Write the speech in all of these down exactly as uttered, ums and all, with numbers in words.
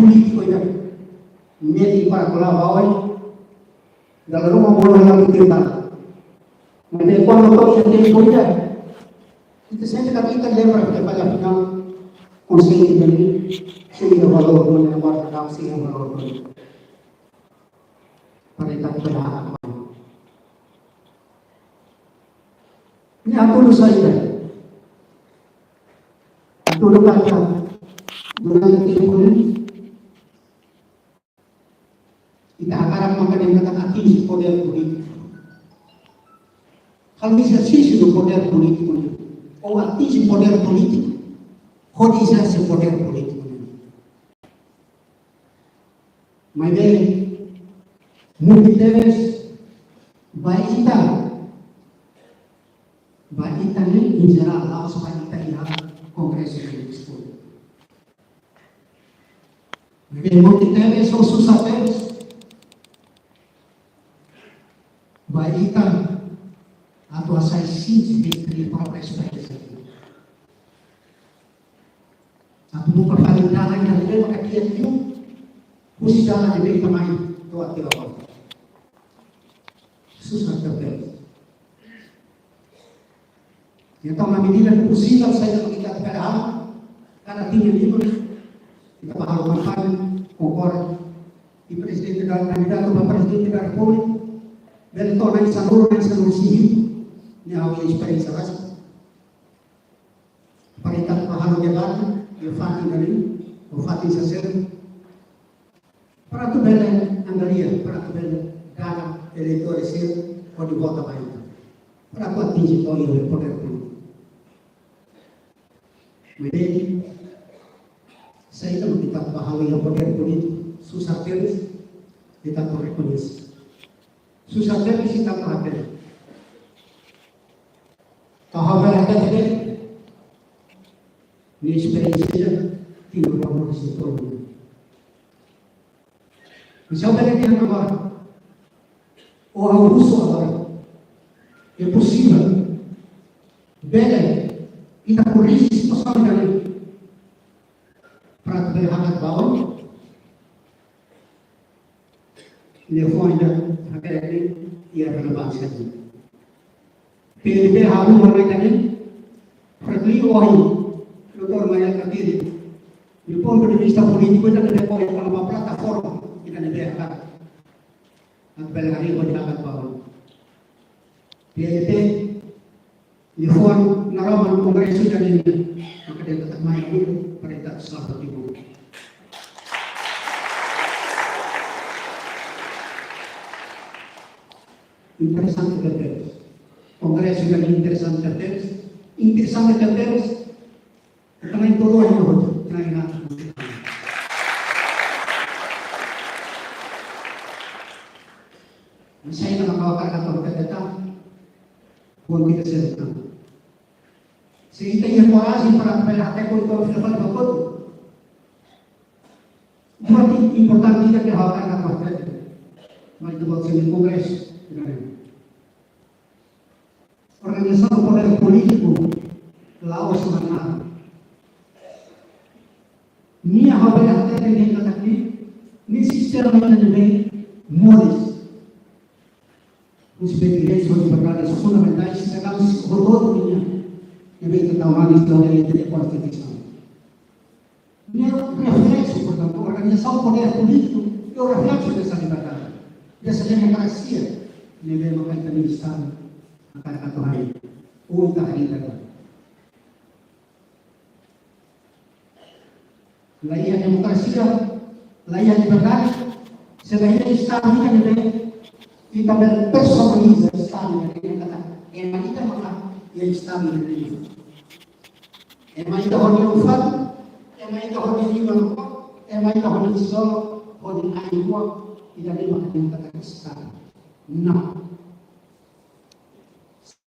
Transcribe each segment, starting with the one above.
polítiku ida. Ne'e para kola ba oin. Dala ruma bolu yang kita. Ne'e kuandu to'o iha tempu ida, ita sente katak ita lembra ke pada final konsellu ida-ne'e, sei iha valór, ne'e agora ita sei iha valór. Para ita bele halo. Ne'e atu dulu saida. Atu dulu katak durante tempu ne'e, ita hakarak maka dehan katak atinje podér polítiku. Halo ezersísiu do podér polítiku ne'e, ou atinje podér polítiku, hodi ezerse podér polítiku ne'e. Maibé, muitas vezes, ba ita, ba ita ne'e, em geral, la'ós ba ita iha Kongresu Polítiku. Maibé, muitas vezes, ou susar tebes, ba ita atu hasai sente de própria esperiénsia. Atu buka fali dalan ida-ne'ebé maka di'ak liu, husi dalan ne'ebé ita mai to'o até agora. Susar tebes. Entaun, na medida ke posivel, saida mak ita atu halo, kada tinan lima, ita bá halo kampaña, konkorre, i prezidente da, kandidatu ba Prezidente da Repúblika, bele to'o na'in sanulu, na'in sanulu-resin-hitu, ne'e ha'u-nia esperiénsia rasik. Para ita bá halo debate, iha fatin ida-ne'e, ou fatin sira seluk. Para atu bele anggaria, para atu bele dada eleitór sira hodi vota ba ita. Para atu atinje to'o iha podér polítiku. Maibé, saida mak ita bá halo iha podér polítiku, susar tebes, ita atu rekoñese. Susar tebes ita atu hatene. Ha'u bele hatete, ne'e esperiénsia tinan rua mós sei tolu. Mas ha'u bele dehan agora, ou ha'u husu agora, é posivel, bele, ita korrije situasaun ida-ne'e, para atu bele hakat ba oin, liafuan ida hakerek iha relevánsia. P L P halo mai tadi, Fredly ohin, doutór Maia Katiri, do ponto de vista polítiku, ita depois tanba plataforma ida-ne'ebé hakarak atu bele harii hodi hakat ba oin. P L P, liafuan naroman kongresu ida-ne'e, maka dehan katak mai hodi para ita salva Timor. Interesante tebes. Kongresu ida-ne'e interesante tebes. Interesante tebes. Karena itu luar biasa. Karena, saya nak kau kata-kata, buat kita sendiri. Se ita iha korajen para bele hatete ho ita fila fali ba kotuk. Buat importante ida ke ha'u hakarak hatete. Mai ita-boot sira-nia kongresu, organizasaun podér polítiku, la'ós manán. Nia ha'u bele hatete dehan katak ne'e, ne'e sistema ida-ne'ebé moris. Husi direitus ho liberdades fundamentais, sira hotu-hotu nian, ne'ebé ita tau hanesan lei iha Konstituisaun. Ne'e refleksu, portantu, organizasaun podér polítiku é o reflexo dessa liberdade, dessa democracia, ne'ebé maka ita-nia Estadu hakarak atu harii, ou ita harii. La iha demokrasia, la iha liberdade, se la iha Estadu ida-ne'ebé ita bele personaliza Estadu ida-ne'e katak ema ida maka iha Estadu ida-ne'e. Ema ida ho nia fatin, ema ida ho nia liman, ema ida ho nia solo, ho nia ain-rua, ida-ne'e maka dehan katak Estadu. Não.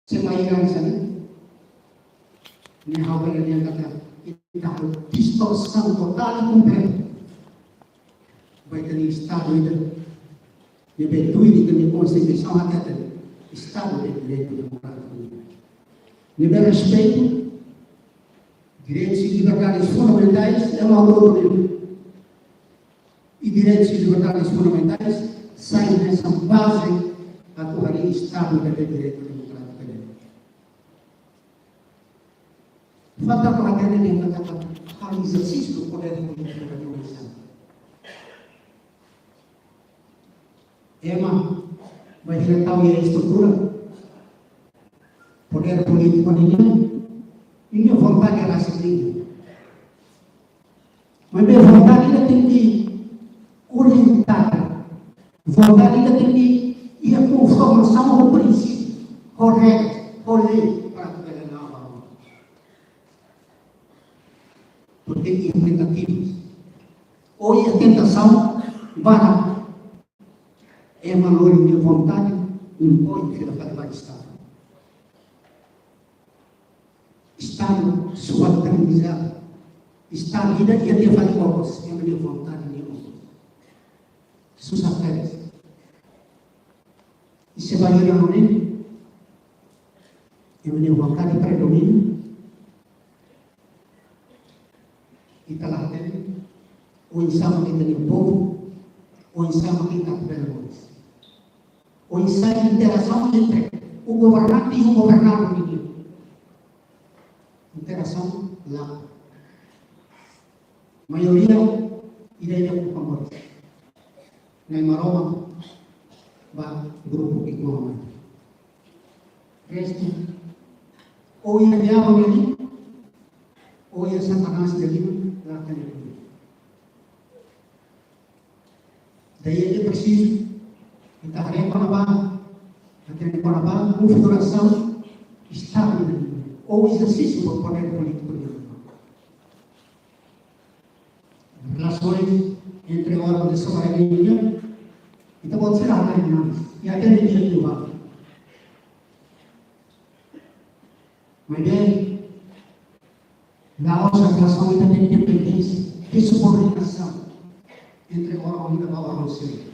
Se mai iran sani, ne'e ha'u bele dehan katak ita halo distorsaun totál i kompletu ba ita-nia Estadu ida, ne'ebé tuir ita-nia Konstituisaun hatete, Estadu de Direitu Demokrátiku, ne'ebé respeitu direitus i liberdades fundamentais, ema hotu-hotu nian. i direitus i liberdades fundamentais sai hanesan baze atu harii Estadu de Direitu Demokrátiku. Falta para ter nia kata halo ezersísiu podér polítiku da nasaun. Ema, bá hira tau iha estrutura podér polítiku nian, nia vontade rasik liu. Maibé vontade ida tenke orienta. Vontade ida tenke iha konformasaun ho prinsípiu, ho regra, ho lei, para atu bele la'o. Porke iha tentativa. Ou iha tentasaun, para ema lori nia vontade, impõe fila fali ba Estadu. Estadu subalternizadu. Estadu ida iha nia fali okos, ema nia vontade nia okos. Susar tebes. I se bá iha ne'e, ema nia vontade predomina, ita la hatene oinsá mak ita-nia povu, oinsá mak ita bele moris. Oinsá interasaun entre o governante e o governado nian. Interasaun la. Maioria ida-idak buka moris. Na'i Maromak ba grupu ki'ikoan. Restu, ou iha diabu nia liman, ou iha Satanás nia liman, la hatene. Daí é preciso, ita haree kona-ba, ita haree kona-ba konfigurasaun Estadu, ou ezersísiu podér polítiku nian. Relasaun entre órgaun de soberania, ita-boot sira haree análize, i até dia que vai. Maibé, la'ós relasaun ida de dependénsia, de subordinasaun entre órgaun ida ba órgaun seluk.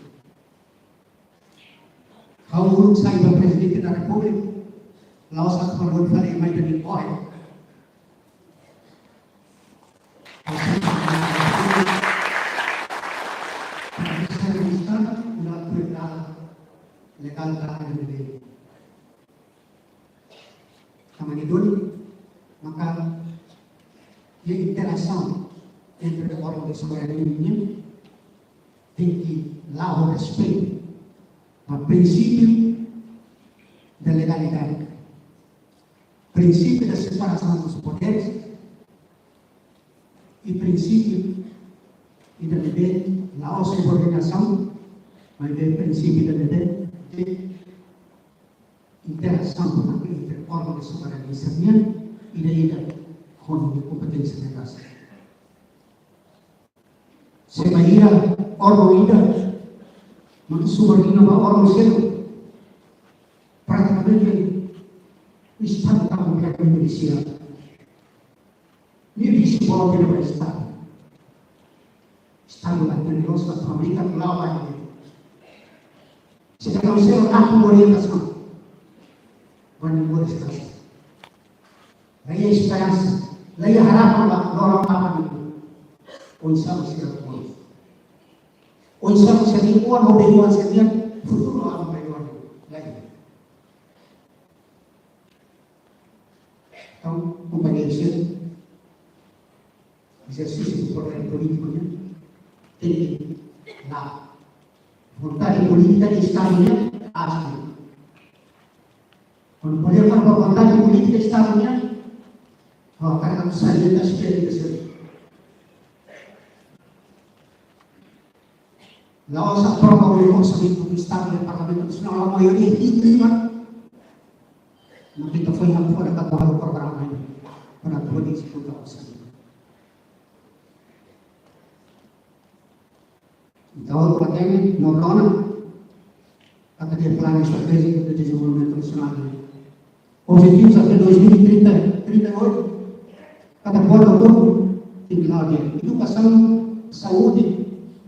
Ha'u uluk sai ba Prezidente da Repúblika, la'ós atu halo fali ema ida nia oin. Legál da N B B. Tanba ne'e duni, maka iha interasaun entre órgaun de soberania nian tenke la'o ho respeitu ba prinsípiu da legalidade, prinsípiu da separasaun dos poderes i prinsípiu ida ne'ebé la'ós subordinasaun, maibé prinsípiu ida ne'ebé de interasaun entre órgaun de soberania nian, ida-idak ho nia kompeténsia legál. Se bainhira órgaun ida mak subordina ba órgaun seluk, pratikamente Estadu tau kompletamente judisiál. Nia disi bola ba Estadu. Estadu la hatene loos ba família, la ba. Se ita la hatene orientasaun, ba nia moris kasa. La iha esperansa, la iha harapan ba loron aban. Oinsá mak sira moris? Oinsá mak sira-nia oan ho bei-oan sira-nia futuru aban-bainrua? La iha. Entaun, kompañeiru sira, ezersísiu podér polítiku nian tenke la'o. Vontade polítika de Estadu nian aas. Kuandu podér fó ba vontade polítika Estadu nian, oh, karena atu sai da esperiénsia. La'ós aprova orsamentu do Estadu iha Parlamentu Nasionál ho maioria mínima, mak ita foin halo fora atu halo programa ida para atu ezekuta orsamentu. Entaun, ita hatene, no rona, ita-nia Planu Estratéjiku de Dezenvolvimentu Nasionál, objetivus até dois mil e trinta, trinta e oito, kada porta todo tem que lá ver. Edukasaun, saúde,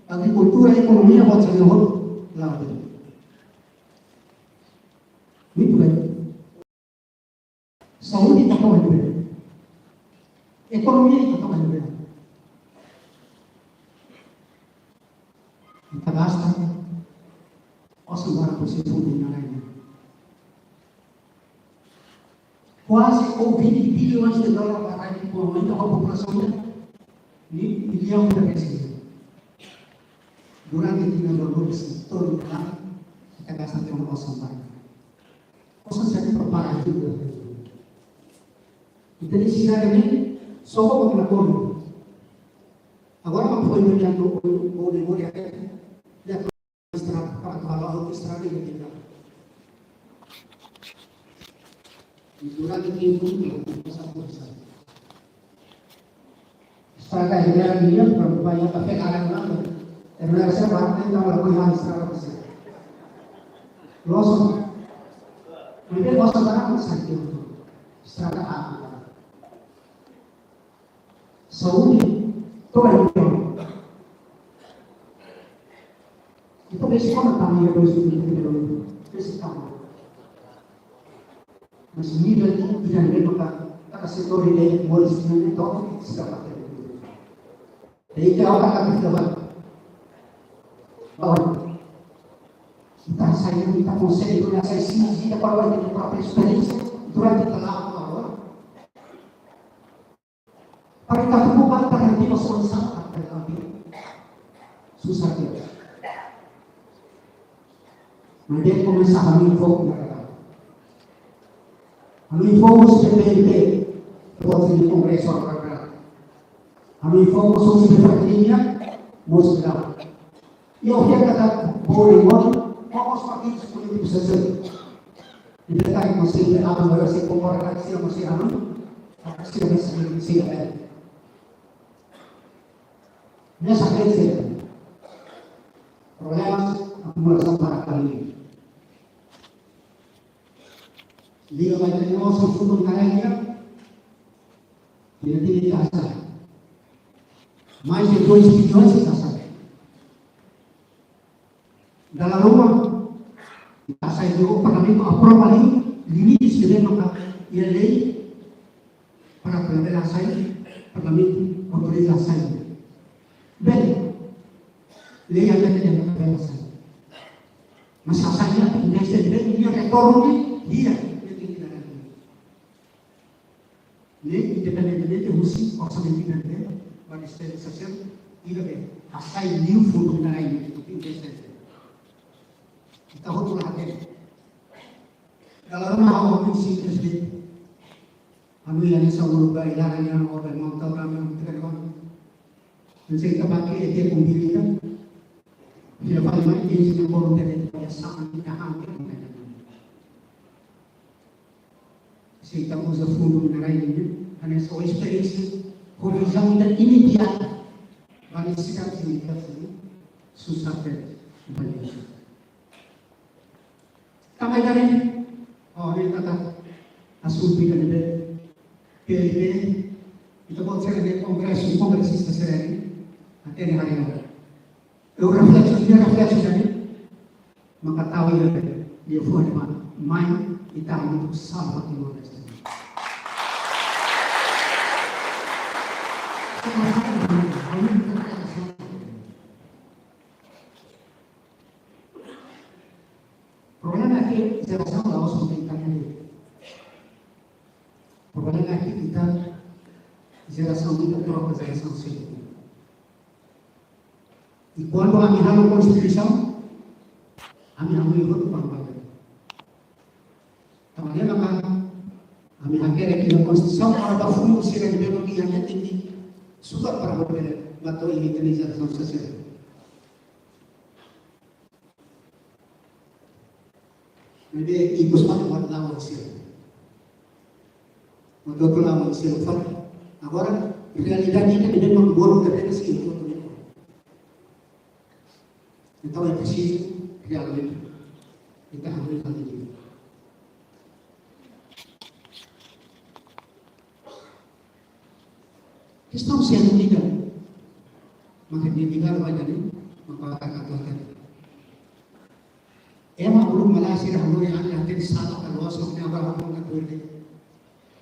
agrikultura, ekonomia, buat sira-ne'e hotu, lá ver. Muito bem. Saúde ita to'o iha ne'ebé? Ekonomia ita to'o iha ne'ebé? Ita gasta osan barak husi fundu ida-ne'e. Kuaze vinte bilhões de dólares para rai por momento a populasaun ne'e, ni milhões de reais. Durante tinan dua ribu dua puluh, ita gasta tiha ona osan barak. Osan sira-ne'e para paga ajuda. Ita-nia sidade ne'e, só vou na cor. Agora não foi no dia do, do, do, do, estrada, para falar outra estrada que tem lá. E durante tempo, não, não passa por isso. Estrada ida-ne'e, para o pai, para pegar a mão. Era uma reserva, então, ela foi lá, estrada, para você. Loso. Mas ele gosta da água, sabe? Estrada, água. Saúde, toda a região. Entaun, esse ano também é dois mil e vinte e dois, esse ano. Mas mira aqui, e também não tá, tá setor de moris, não é top, se dá para ter. Daí que a hora que a vida vai. Agora, ita sai, ita konsege, ita sai, sim, ita para ter própria experiência durante o trabalho agora. Para ita buka alternativa solusaun atu ita susar tiha. Mas ita komesa hanoin foku na kata. Hanoin foku husi P P M T, buat di kongresu agora. Hanoin foku husi P P M T nian, mós grave. E eu via cada bolo e outro, vamos partidos políticos assim. E detalhe, mas sempre há uma relação com a relação, mas sempre há uma relação, mas sempre há uma. Nessa vez, problemas, akumulasaun para kali. Liga vai ter nosso fundo na área, e ele tem que passar. Mais de dois bilhões de passar. Dala ruma, ita sai dulu, Parlamentu aprova lei, limites de lei, maka iha lei para Parlamentu sai, Parlamentu autoriza sai. Bem, lei até tem Parlamentu sai. Mas a sai, investe de lei, e retorno de dia, de dignidade. Ne'e independentemente husi orsamentu ida-ne'ebé, ba despeza sosiál, ida-ne'ebé hasai liu fundu ida-ne'e, ita hotu la hatene. Dala ruma ha'u husi S D, ami hanesan uluk ba ilaran yang oda montau rame untuk terima. Entaun ita bá ke ete kumbili ita. Ita fali mai, ita sini bolu ita de'it, ita sama, ita hampir, ita. Se ita uza fundu ida-ne'e, hanesan esperiénsia, ho vizaun ida imediata, ba nesesidade imediata, susar tiha, ba nesesidade. Tanba ida-ne'e, oh, ne'e katak, asuntu ida-ne'e, P L P, ita-boot sira ne'e kongresu, kongresista sira ne'e, até ne'e hari ini. Eu reflexo, eu reflexo ida-ne'e, maka tau ida-ne'e, nia fó nia mane, mai, ita atu salva Timor-Leste. Problema é que jerasaun la'ós kompetente. Problema é que ita jerasaun ita troka jerasaun seluk. E kuandu ami halo konstituisaun, ami halo igual para baga. Tanba ne'e maka ami hakerek iha konstituisaun para ba fundu sira ne'ebé iha ne'e tenke sukat para ba bele ba to'o iha jerasaun sira seluk. Ne'ebé ikus fali buat la'o sira. Buat la'o sira fali. Agora, realidade ida-ne'e mak bolu ka tena si buat la'o. Entaun, é preciso realmente ita hanoin fali. Kestaun sira ne'e ida, maka nia tinggal ba ida-ne'e, maka kata-kata. Ema uluk malae sira hanoin ami hatene sala ka loos, ne'e agora hanoin ka tuir.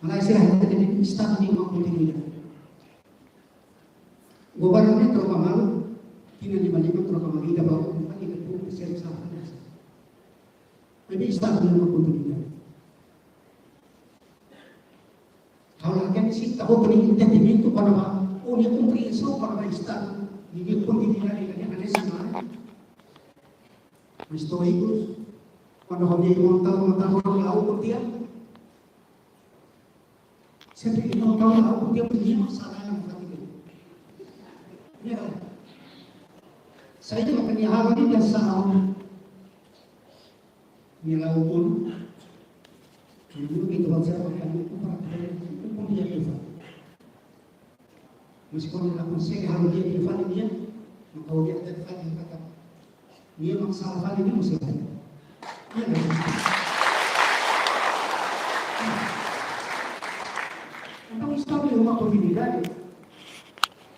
Malae sira hatene Estadu ne'e mak kontinuidade. Governu ne'e troka malu, Ina lima lima troka mak ida ba, ida ba, ida ba, ida ba. Jadi, Estadu iha uma oportunidade. Ha'u la quero citar outro entendimentu para ba, ou nia kompreensaun para ba Estadu, nia kontinuidade, nia hanesan, mas estou aí, quando eu vou montar, montar, montar, eu vou ter, sempre que montar, eu vou ter um dia, sabe, não vai ter. Ya. Saya juga punya hal ini dan sama. Nia la'o uluk. Nia uluk itu bangsa makan itu para kaya itu pun dia lupa. Mas kuandu la konsege halo di'ak fali nia, maka o di'ak fali nia kata. Nia mak sala fali nia mesti fali. Iya, kan? Entaun, Estadu iha uma oportunidade.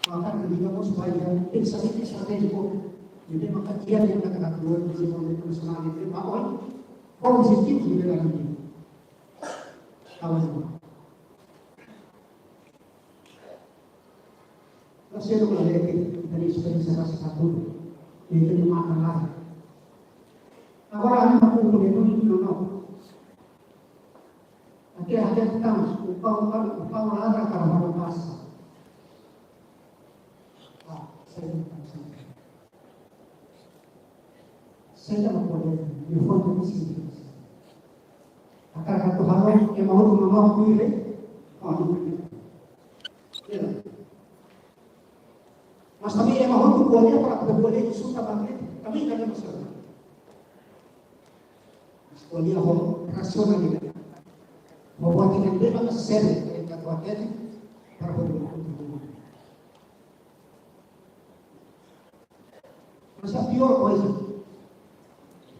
Maka, ita mós bá iha pensamento estratégico. Jadi, maka dia yang kita akan buat desenvolvimento nasional itu, maka, oh, positivo de la vida. Kawan. Nós temos uma lei que tem experiência nós está tudo. E tem uma canal. Agora, a minha concluir no no. Aqui, aqui estamos. O pau, o pau lá da Carvalho passa. Ah, sei, não sei. Senta no poder, de forma de seguir. Hakarak atu halo, ema hotu mamau kuire. Oh, ya. Mas também ema hotu ko'alia para poder ko'alia de suta bangkit. Também kada masalah. Mas ko'alia ho rasionalidade. Ho buat yang beba, mas sériu, yang tak kuat, para poder. Mas a pior coisa,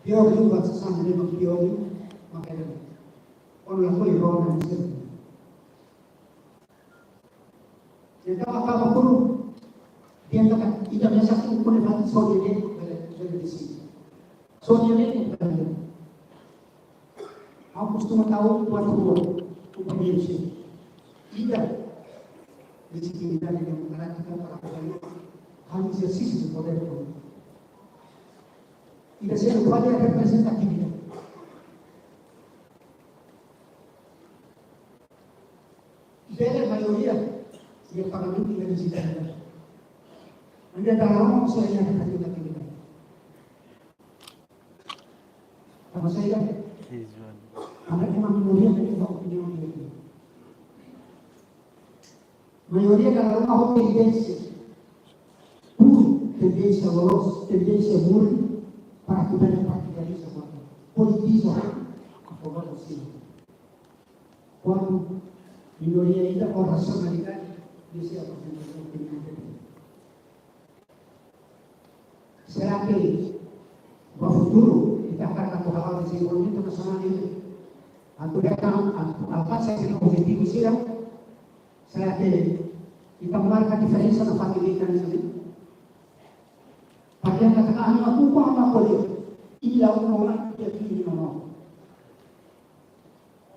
pior liu ba sasán ne'ebé pior liu, maka ida-ne'e. Kuandu la foi rona, não sei. Entaun, akaba por um. Dia ida, ita mesa ku kone fati só de ler, bele, bele deside. Só de ler, bele. Ha'u kostuma tau buat rua, kompañeiru sira. Ida, lejitimidade demokrátika para governu, halo ezersísiu de podér polítiku. Ida, sendo kual é a representatividade. Bele maioria iha Parlamentu iha lejitimidade. Anda dalam soalnya representatividade. Tanba saida? Karena ema minoria ne'e iha opiniaun di'ak. Maioria dala ruma ho tendénsia. Puru tendénsia loloos, tendénsia murin para atu bele partidariza, politiza. Kuandu minoria ida ho rasionalidade, nia sei aprezenta sua opiniaun. Será que ba futuru ita hakarak atu hala'o dezenvolvimentu nasionál ne'e? Atu hetan, atu alkansa ita-nia objetivu sira? Será que ita marka diferensa iha fatin ita-nia sini? Para ita kata, ah, não, não, não, não, não, não, não, não, não, não.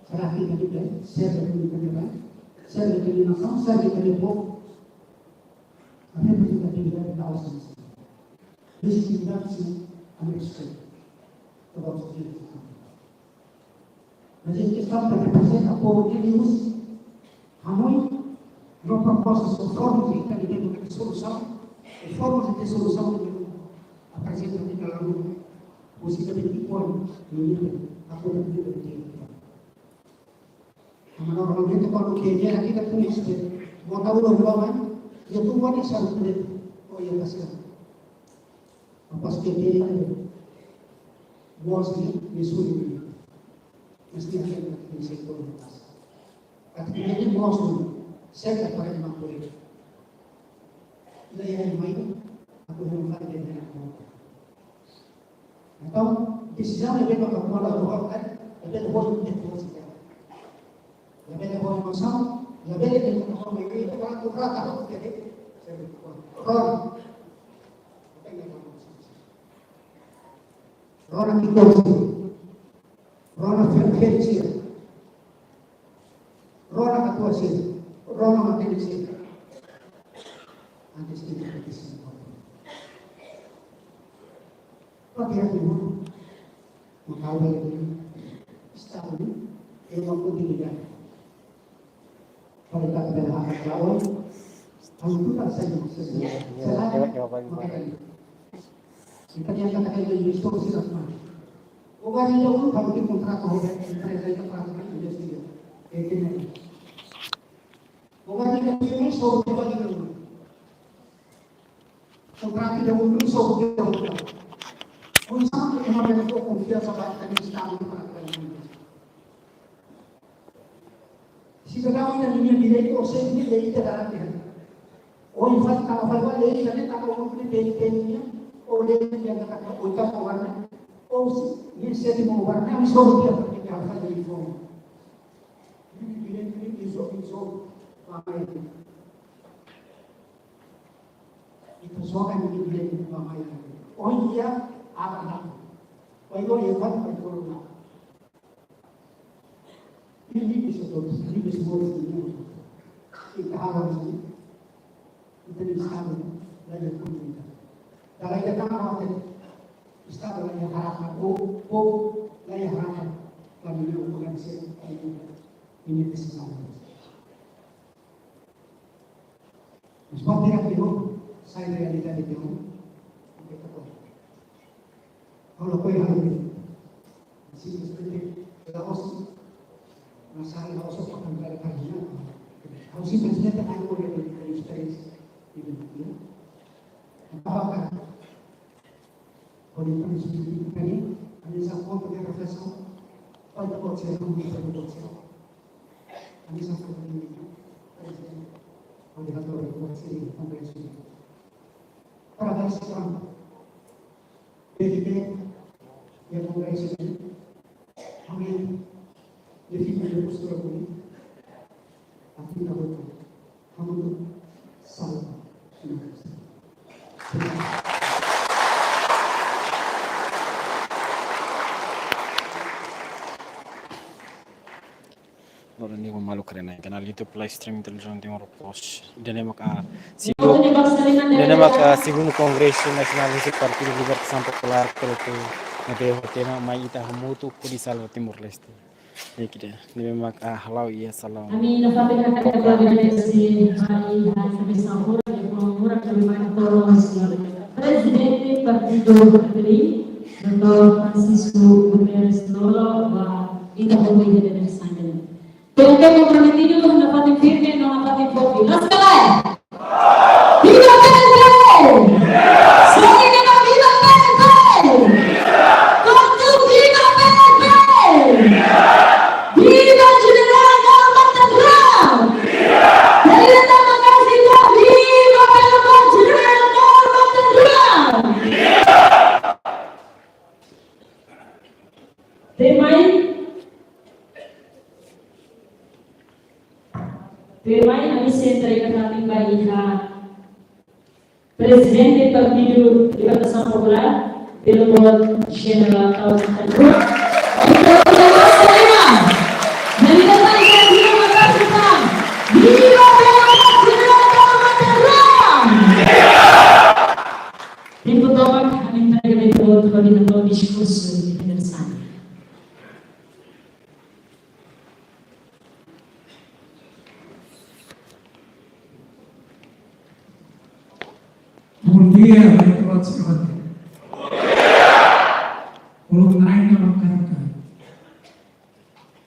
Será que ita-nia, será que ita-nia, será que ita-nia nasaun, será que ita-nia povu? A representatividade da ausência. Lejitimidade, sim, a respeito. Todos os direitos. Mas a gente sabe que representa povu de Deus. Hanoin, no proposta, só forma de entendimento de solução, e forma de ter solução de apresenta de cada um. Você também tem como, no nível, a cura de vida de Deus. Mas normalmente, quando que vem aqui, da polícia, bota o nome lá, e eu vou deixar o preto, ou ia passear. Rapaz, que tem, né? Gosto de, de subir. Mas tem aquele que tem sempre uma casa. Atu ida-ne'e mós seta para ema ko'alia. Ida-ne'e mai, atu ida-ne'e mai, ida-ne'e mai. Entaun, desizaun ne'ebé maka toma agora, ne'ebé ho intelektuál sira. Ne'ebé ho emosaun, ne'ebé ho maioria, para atu rata ho intelektuál. Rona. Rona ki'ikoan sira. Rona fe-, ferik sira. Rona katuas sira. Rona matenek sira. Antes de kita petisi. Papel di mundo. Makau balik di Estadu, ema kontinuidade. Para kita bela hak lawan, kalau kita saja, saja, saja, maka kita lihat kata-kata itu, itu sih, Rahman. Ogar ini dulu, kalau di kontratu ho empreza, itu peraturan industri, ya. Kayak gini. Ogar ini dulu, so, coba gitu. Kontratu ida uluk so, coba gitu. Kun sama ke ema yang ko konfia sama kita di Estadu, peraturan industri. Sidadaun ida-ne'e nia direitu, ou seja, nia lei ida garante. Ou em fato, tava fazendo lei ida-ne'e, tava o grupo de P N P nian, ou lei ida-ne'e, tava o oitavo governo, ou se, nia sétimo governo, ami só dia, porque tava fazendo informe. Nia direitu, nia iso, iso, vai. Ita só kan nia direitu, vai. Hoje em dia, abre lá. Hoje, hoje, vai, vai, vai, vai. Ita liga setor, liga setor, ita halo di sini. Ita di Estadu, la iha komunidade. Dala ida kan, Estadu la iha harapan, o, o, la iha harapan. Kami liu bukan se, ini, ini di sana. Mas pode ter aqui, não? Sai realidade de um. Ha'u lakohi halo de'it. Simplesmente la'ós, mas ha'u la'ós para cantar para nada. Ha'u simplesmente ha'u ko'alia de'it esperiénsia. Entaun, ha'u ko'alia de'it, ami sa konta de reflexão, para pode ser, para pode ser. Ami sa konta de reflexão, para pode ser, para pode ser. Para dar esse plano. P T T, iha kongresu ne'e, ami define nia postura polítika, atu ita vota, hamutuk salva Timor-Leste. Loron ne'e maluk haree iha kanál YouTube live stream Televizaun Timor Post. Ida-ne'e mak, ah, sigu-, ida-ne'e mak, ah, segundu Kongresu Nasionál husi Partidu Libertasaun Populár, P L P, ne'ebé ho tema Mai Ita Hamutuk hodi Salva Timor-Leste. Ne'e ida-ne'e mak, ah, hala'o iha salaun. Ami nafatin hakarak agradese mai iha Kabesaun Rua, iha forum Rua, kami mai tolong señór Prezidente Partidu P P D I, doutór Francisco Guterres Lolo, ba ita hotu iha dadeer-saan ida-ne'e. P L P komprometidu, nafatin firme, no nafatin forte. Loos ka lae? Viva P L P! Sorin ema, viva P L P! Kortuk, viva P L P! Viva Jenerál Norman Tanruan! Viva! Viva! Viva Jenerál Norman Tanruan! Tuirmai, tuirmai, ami sei entrega fatin ba iha Prezidente Partidu Libertasaun Populár, Pelopor Jenerál Taubaté Rua. Viva Pelopor Jenerál Taubaté Rua! Tempu tomak, ami entrega ba ita-boot hodi hato'o diskursu aniversáriu. Bom dia, Maitro Tsirwati. Uluk na'in na makaraka.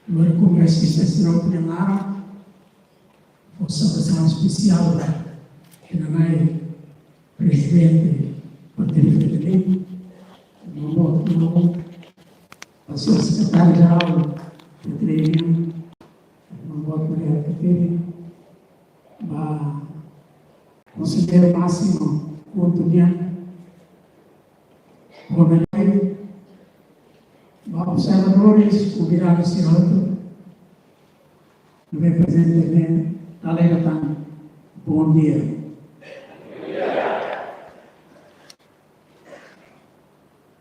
Luar Kongresu Sesirau Penyelara. Forsa besar spesiál ita-nia prezidente Partidu P T T, nomor, nomor, pasal sekretáriu jerál P T T, nomor, Maria P T T, ba konselleiru másimu, Couto nian, ba observadores, konvidadu sira hotu, reprezentante, dala ida tan, bom dia.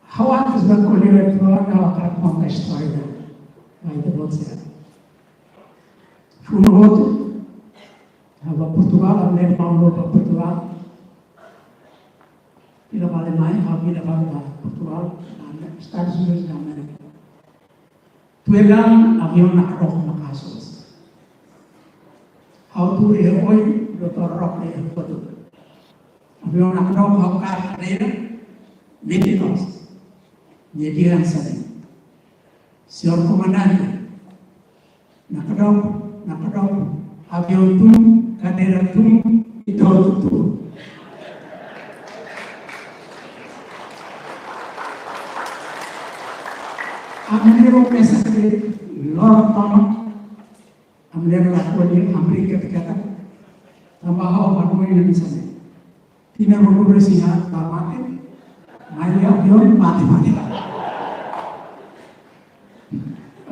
Ha'u antes de ko'alia, ha'u hakarak konta istória. Mai ita-boot sira. Funu hotu, ha'u ba Portugal, ami-nia irmaun ba Portugal. Fila fali mai, ha'u fila fali ba Portugal. atuál, Estadus Unidus da Amérika. Tuir dalan aviaun nakdoko maka'as. Ha'u tuur iha oin, doutór Roque iha kotuk. Aviaun nakdoko, ha'u kaer kadeira, metin loos. Nia dehan hanesan ne'e: Señór Komandante, nakdoko, nakdoko, aviaun tun, kadeira tun, ita hotu tun. Ami na'in-rua mesak loron tomak, ami na'in-rua lakohi, ami brinka katak, tanba ha'u hanoin hanesan ne'e: Tinan ruanulu-resin-haat la mate, mai aviaun mate, mate.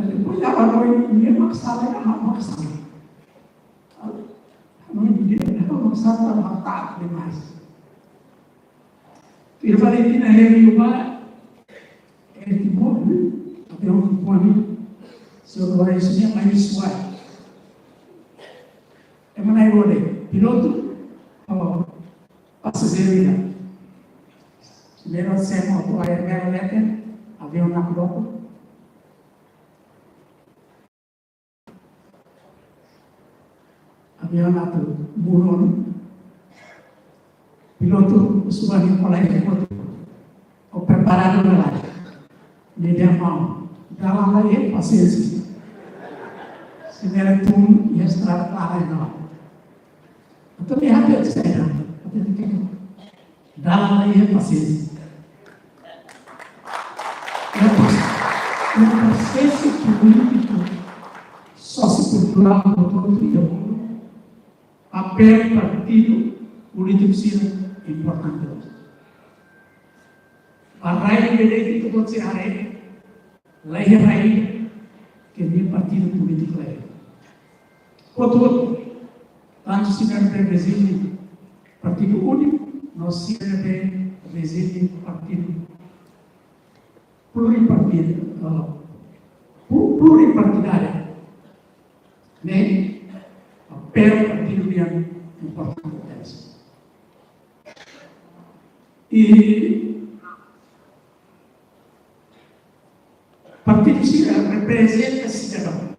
Depois, hanoin nia mak sala, ha'u mak sala. Hanoin nia mak sala, ha'u mak sala, ha'u mak sala. Tuir Valentina heri uba, eh, tipo, aviaun tipo ami, so, agora isso nem é mais suave. Ema na'in-rua de'it, pilotu, oh, pasajeiru ida. Primeiro, se moto air mera leten, aviaun nakdoko. Aviaun atu burun. Pilotu, suba nia kolega, pilotu. Ó preparadu ka lae? Nia dehan: Maun, dalan la iha, pasiénsia. Se ne'e tun, iha estrada klaran ona. Entaun nia hatete saida? Hatete katak dalan la iha, pasiénsia. E o proce-, e o processo político sósiu-kulturál no todo o mundo, papél partidu polítiku sira importante. Ba rai ne'ebé ita-boot sira haree, la iha rai ke nia partidu polítiku la iha. Portantu, tantu sira ne'ebé prezide partidu úniku, no sira ne'ebé prezide partidu pluripartidu, ah, plu-, pluripartidáriu. Ne'e, papél partidu nian importante tebes. I partidu sira reprezenta sidadaun.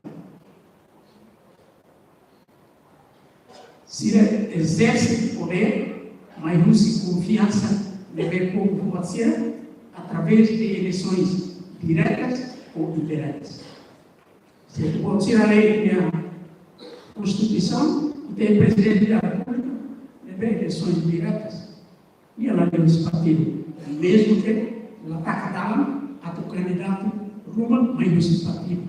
Sira ezerse podér mai husi konfiansa ne'ebé povu fó ba sira através de eleições diretas ou indiretas. Se ita-boot sira haree iha Konstituisaun, ita-nia Prezidente da Repúblika ne'ebé eleições diretas. Nia la iha husi partidu. Mezmu ke la taka dalan atu kandidatu ruma mai husi partidu.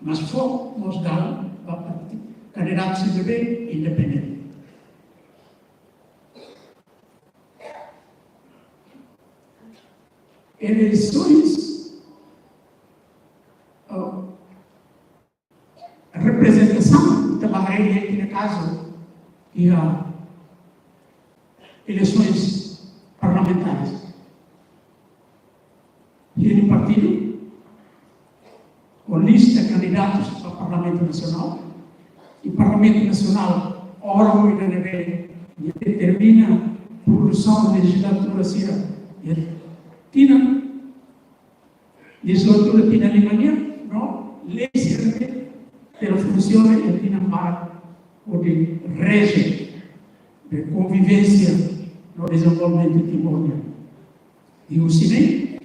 Mas fó mós dalan ba partidu, kandidatu sira ne'ebé independente. Eleições, oh, reprezentasaun, ita bá haree iha kazu, iha eleições parlamentares. Iha partidu, ho lista kandidatus ba Parlamentu Nasionál, i Parlamentu Nasionál órgaun ida ne'ebé determina produsaun lejislativa sira iha tinan, lejislatura tinan lima nian, no lei sira ne'ebé tenke funsiona iha tinan barak hodi reje konvivénsia no dezenvolvimentu Timor nian. I husi ne'e,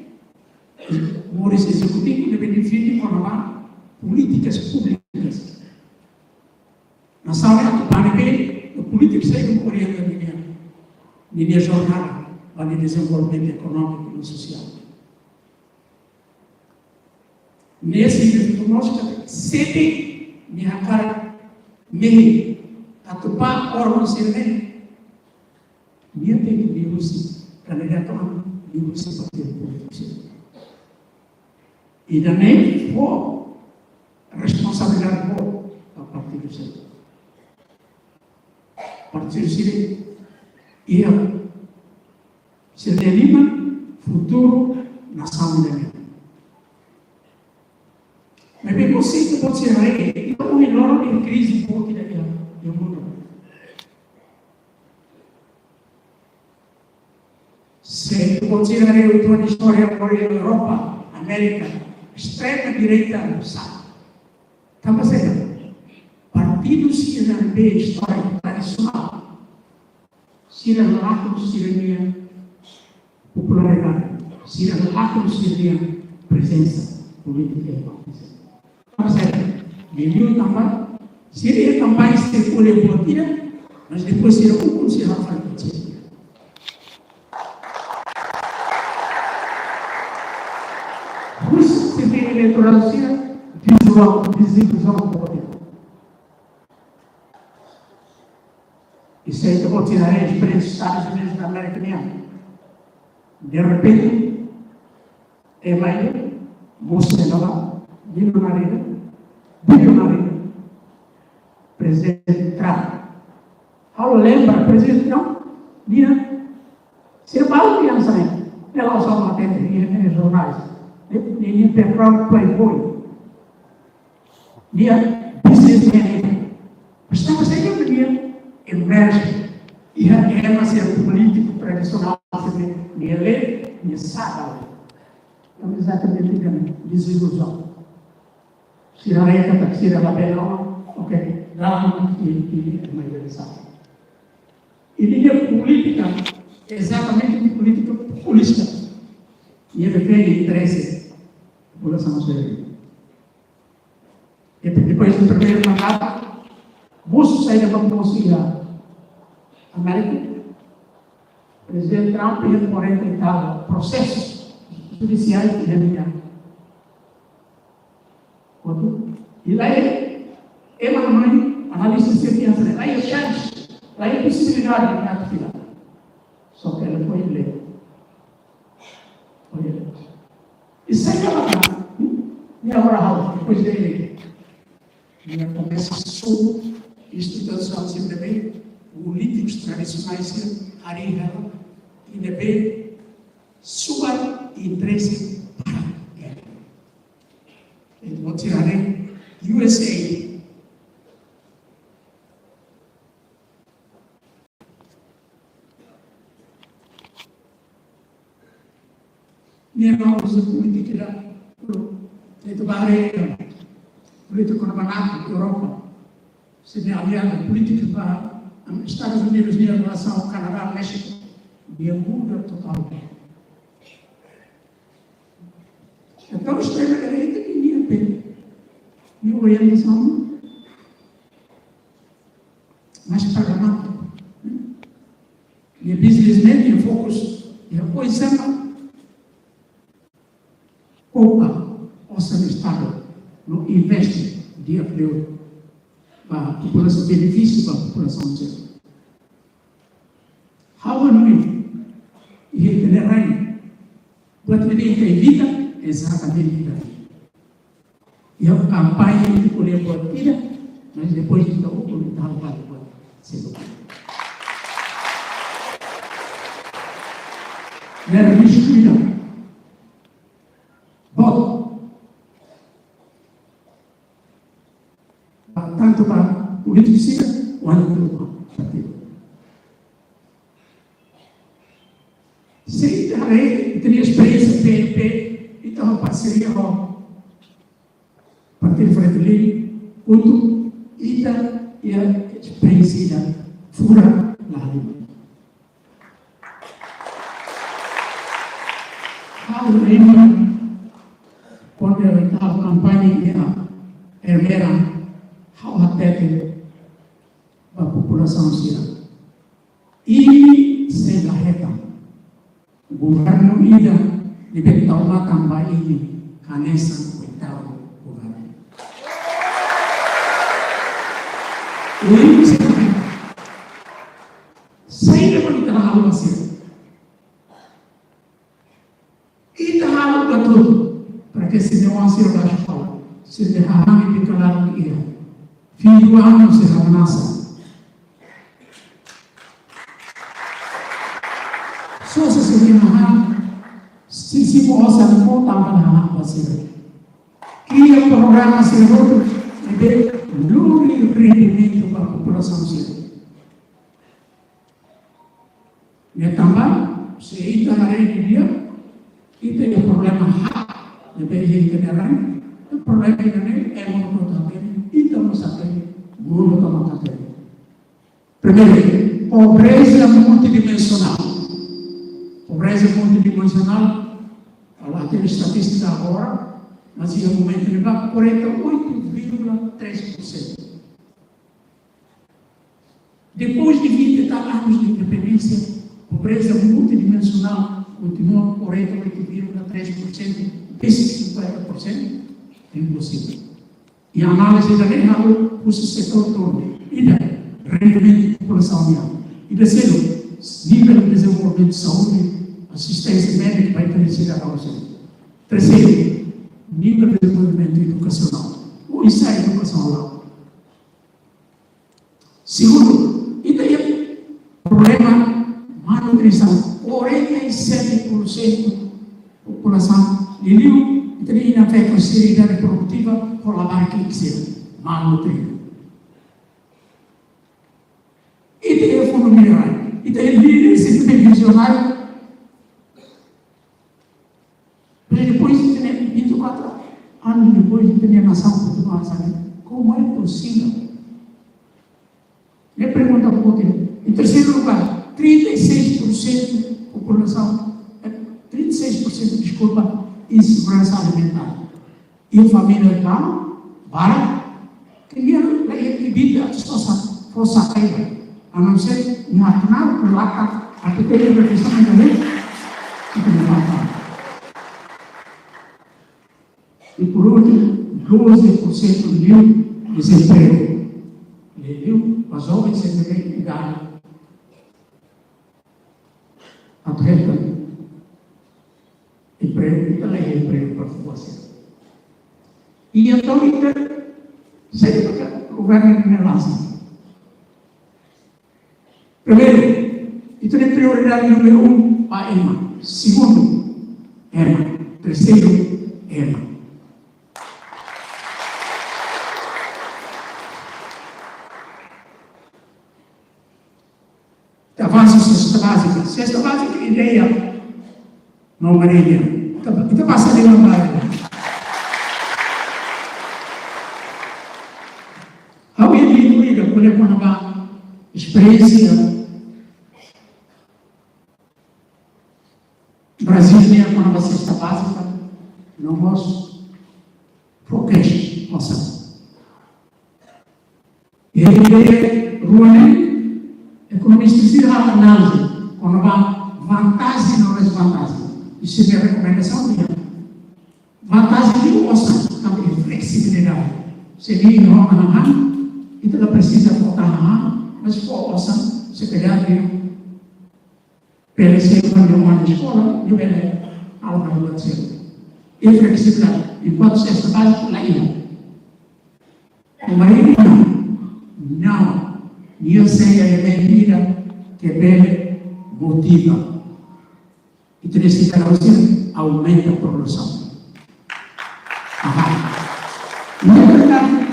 moris ezekutivu ne'ebé define kona-ba polítikas públikas. Nasaun atu bá ne'ebé, no polítika sai no orienta ninia, ninia jornada ba nia dezenvolvimentu ekonómiku no sosiál. Ne'e signifika mós katak se nia hakarak mehi atu bá órgaun sira-ne'e, nia tenke liuhusi kandidatu an, liuhusi partidu polítiku sira. Ida-ne'e fó responsabilidade boot ba partidu sira. Partidu sira iha sira-nia liman futuru nasaun ida-ne'e. Maibé, konseitu boot sira haree, ita ohin loron iha krize boot ida iha, iha mundu. Se se ita haree uitoan istória, agora iha Europa, Amérika, estrema direita no sa. Tanba saida? Partidu sira ne'ebé istóriku tradisionál, sira lakon sira-nia popularidade, sira lakon sira-nia prezensa polítika iha partidu sira. Tanba saida? Liuliu tanba sira iha kampaña sira ko'alia buat ida, mas depois sira ukun sira hafal kecil. Husi sira-nia eleitoradu sira, desiluzaun, desiluzaun boot. I se ita bá haree esperiénsia Estadus Unidus da Amérika nian. De repente, ema ida, mosu ema, bilionáriu, bilionáriu, Prezidente Trump. Ha'u lembra, Prezidente Trump, nia, sira balu nia sai, nia la'ós só materi, nia, nia jornais. Nia, nia, nia background playboy. Nia businessman. Mas tanba saida nia emerge? Iha ema sira polítiku tradisionál sira, nia lee, nia sala. Entaun, ezatamente, nia desiluzaun. Sira haree katak sira labele, ok, dalan ida, ida, ida, ida, ida. Ida-ne'e polítika, ezatamente polítika populista. Nia defende interese populasaun sira. E depois do primeiro mandatu, mosu saida mak mosu iha Amérika, Prezidente Trump iha quarenta e tal prosesus judisiais iha nia kotuk. I la iha, ema mai, analista sira dehan hanesan ne'e, la iha chance, la iha posibilidade de atu fila. Só que ele foi eleito. Foi eleito. I saida mak, nia agora halo, depois de eleitu, nia komesa sobu instituisaun sira ne'ebé polítikus tradisionais sira harii hela, i ne'ebé subar interese para ema. Entaun, ita haree U S A, nia la uza polítika ida, polítika barak, polítika kona-ba Europa. Sira-nia aliadu polítiku ba, am, Estadus Unidus nia relasaun Kanadá, Méxiku, nia muda totál. Entaun, estrema direita ke nia pe, nia orientasaun mais pragmátika. Nia businessman, nia fokus, nia koisa mak poupa osan Estadu, no investe di'ak liu ba populasaun, benefísiu ba populasaun sira. Ha'u hanoin, iha ita-nia rai, buat ne'ebé ita evita, ezatamente ita. Iha kampaña ita ko'alia buat ida, mas depois ita ukun ita halo buat seluk. Ne'e risku ida boot. Tantu ba polítiku sira, kuandu ba partidu. Se ita haree, ita-nia esperiénsia P N P, ita ho parseria ho Partidu Fretilin, kuandu ita iha esperiénsia ida furak la halimar. Ha'u lembra, kuandu ita halo kampaña iha Ermera, ha'u hatete ba populasaun sira. Imi sei la hetan governu ida ne'ebé tau matan ba imi hanesan oitavu governu. Imi sei la hetan. Saida mak ita halo ba sira? Ita halo buat hotu para ke sira-nia oan sira bá eskola, sira-nia hahán iha kalan iha. Fim do ano sira hamnasa. Sosa sira-nia hahán, sisi mo osan mo tanba hahán ba sira. Kria programa sira hotu ne'ebé lori rendimentu ba populasaun sira. Ne'e tanba Se ita haree didi'ak, ita-nia problema hak, ne'ebé iha ita-nia rain, problema ida-ne'e ema hotu hatene, ita mós hatene, mundu tomak hatene. Primeiru, pobreza multidimensionál. Pobreza multidimensionál, ha'u la hatene estatístika agora, mas iha momentu ne'ebá quarenta e oito vírgula três por cento. Depois de vinte e tal anos de independência, pobreza multidimensional continua quarenta e oito vírgula três por cento, desses cinquenta por cento, é impossível. E a análise também halo husi setór todo. Ida, rendimentu populasaun nian. Ida seluk, nivel de dezenvolvimentu saúde, asisténsia médika ba ita-nia sidadaun seluk. Terseiru, nivel de dezenvolvimentu edukasionál. Oinsá edukasaun la'o. Segundu, ita iha problema malnutrisaun. Quarenta e sete por cento populasaun, liuliu ita-nia inan-feton sira iha idade produtiva, ho labarik ki'ik sira, malnutridu. Ita iha fundu mineral, ita iha líder sira vizionáriu, mas depois de ter vinte e quatro anos depois de ter nasaun Portugal, sabe? Como é possível? Minha pergunta para o Em terceiro lugar, trinta e seis por cento população, eh, trinta e seis por cento, desculpa, insegurança alimentar. E a família lá, para, queria, eh, evita, só sa-, força aérea. A não ser, na final, por lá, a, a pequena refeição, não é? Fica no balcão. E por último, doze por cento liu dezempregu. Liu, ba joven sira ne'ebé iha idade atu hetan empregu, ita la iha empregu para fó sira. I entaun, ita, sempre que o governo me lança. Primeiru, ita-nia prioridade númeru um ba ema. Segundu, ema. Terseiru, ema. Ita avansa sesta bázika. Sesta bázika, ideia. Maun Marília, ita, ita pasa de uma vaga. Ha'u iha livru ida ko'alia kona-ba esperiénsia Brazil nian kona-ba sesta bázika, no mós fó kex, osan. I ideia rua ne'e, ekonomista sira halo análize kona-ba vantajen no dezvantajen. I sira-nia rekomendasaun dehan vantajen liu osan, tanba iha fleksibilidade. Se nia iha ona hahán, ita la presiza fó tan hahán, mas fó osan, se kalhar liu. Pele se kuandu nia manda eskola, nia bele halo buat seluk. I fleksibilidade, enkuantu sesta bázika la iha. Maun Marília, não. Nia sei a ideia ida ke bele motiva. Ita-nia sidadaun sira aumenta produsaun. Aha. Nia bele,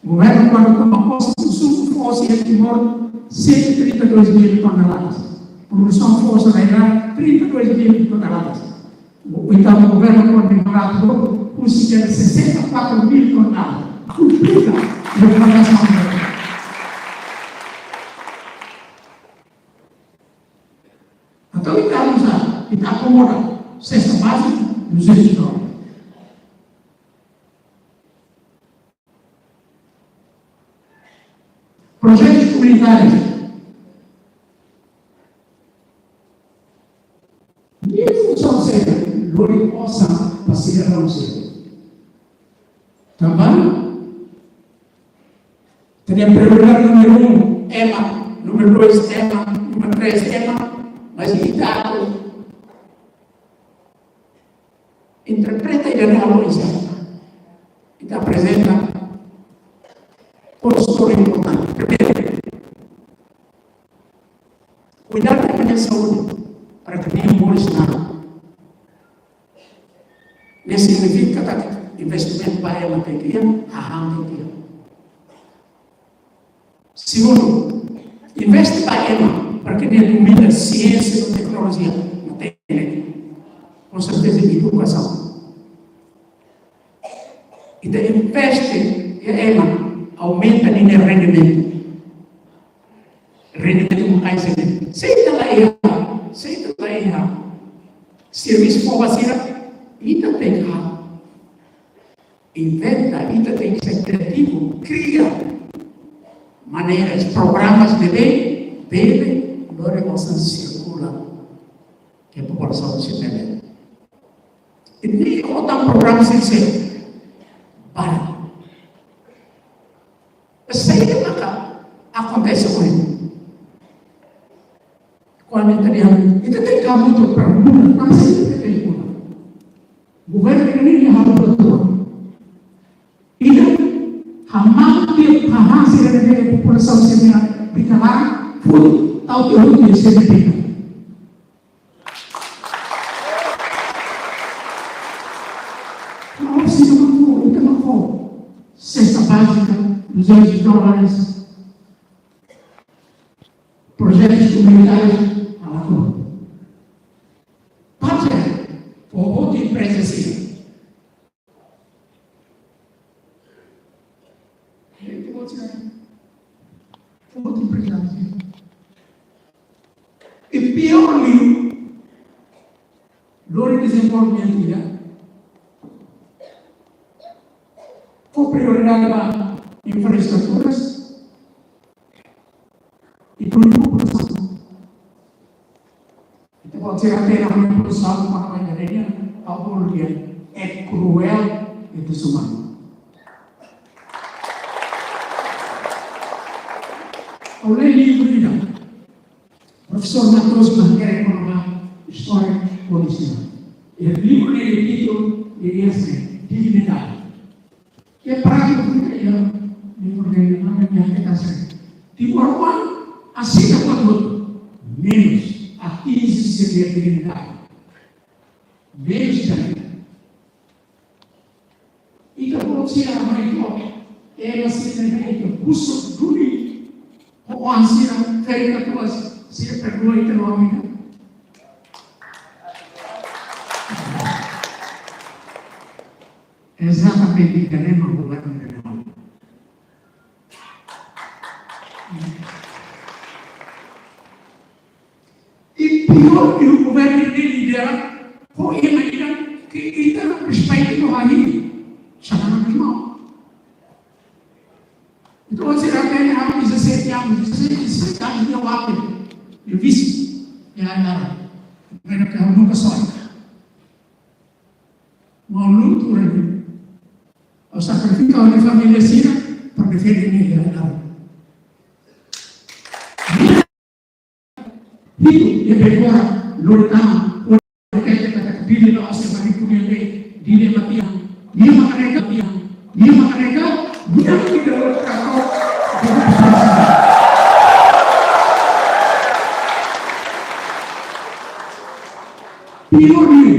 governu kuandu toma pose, konsumu foos iha Timor cento e trinta e dois mil toneladas. Produsaun foos rai-laran trinta e dois mil toneladas. Entaun, governu kuandu mandatu, husi sessenta e quatro mil toneladas. Duplika rekomendasaun. Entaun, ita uza, ita akomoda sesta bázika, duzentos dólares. Projetus komunitárius. Nia funsaun seluk, lori osan ba sidadaun seluk. Tanba, ita-nia prioridade númeru um, ema, númeru dois, ema, númeru três, ema, mas ita interpreta ida-ne'e halo oinsá. Ita aprezenta konsultóriu importante. Primeiru, kuidadu ema nia saúde para ke nia moris naruk. Ne'e signifika katak investimentu ba ema tenke iha, hahán tenke iha. Segundu, investe ba ema para internet, komida, siénsia no teknolojia, matenek. Com certeza, edukasaun. Ita investe iha ema, aumenta ninia rendimentu. Rendimentu maka'as ne'e. Se ita la iha, se ita la iha servisu fó ba sira, ita tenke inventa, ita tenke ser kriativu, kria maneiras, programas de bem, bebe, lori osan sirkula, ke populasaun sira bele. Ida-ne'e otan programa sira seluk. Para. Saida maka akontese ohin? Kuandu ita dehan, ita tenke hamutuk para muda, mas ita tenke muda. Governu ne'e halo buat rua. Ida, hamamti, hamasi, ida-ne'e populasaun sira-nia bika-laran, futu, tau tiha hotu iha sira-nia bika. Não, se não for, não tem uma cor. Cesta básica, duzentos dólares. Projetos comunitários, a la cor. Pátria, povo de empresa, sim. Gente, vou tirar. Vou te emprestar, sim. E pior, liu, lori dezenvolvimentu ida, fó prioridade ba infraestruturas e produsaun. Ita pode ser até na minha produção, para a minha areia, ao bom dia. É cruel e desumano. Ao ler livru ida, Profesór Matos Bangere, kona-ba istória polisiál. E livru ne'e títulu, e ese, Dignidade. Ke prátiku, ya, livru ne'e, na minha aplicação. Timoroan, asina kuat, menus, atinje sira-nia dignidade. Menus, ita-boot sira mai to, ema sira ne'ebé ita husu duni, ho oan sira, ferik katuas, sira perdua ita-nia oan ida. Exatamente, ita-nia governu ida-ne'e. E pior, o governu ne'e lidera ho ema ida ke ita la respeita no hahi'i. Xanana, meu irmão. Entaun, sira ne'e, ha'u dezassete anos, dezassete, dezassete anos, ha'u atu servisu iha área. Pero que eu nunca sonho. Mau lutu, né? Ha'u sakrifika ha'u-nia família sira para defende nia área. Hitu, e agora, lori tama, ora que ita katak Dili la'ós ema riku nian de'it, Dili ema tiha, nia mak nega, tiha, nia mak nega, nia mak nega, nia mak nega. Pior liu,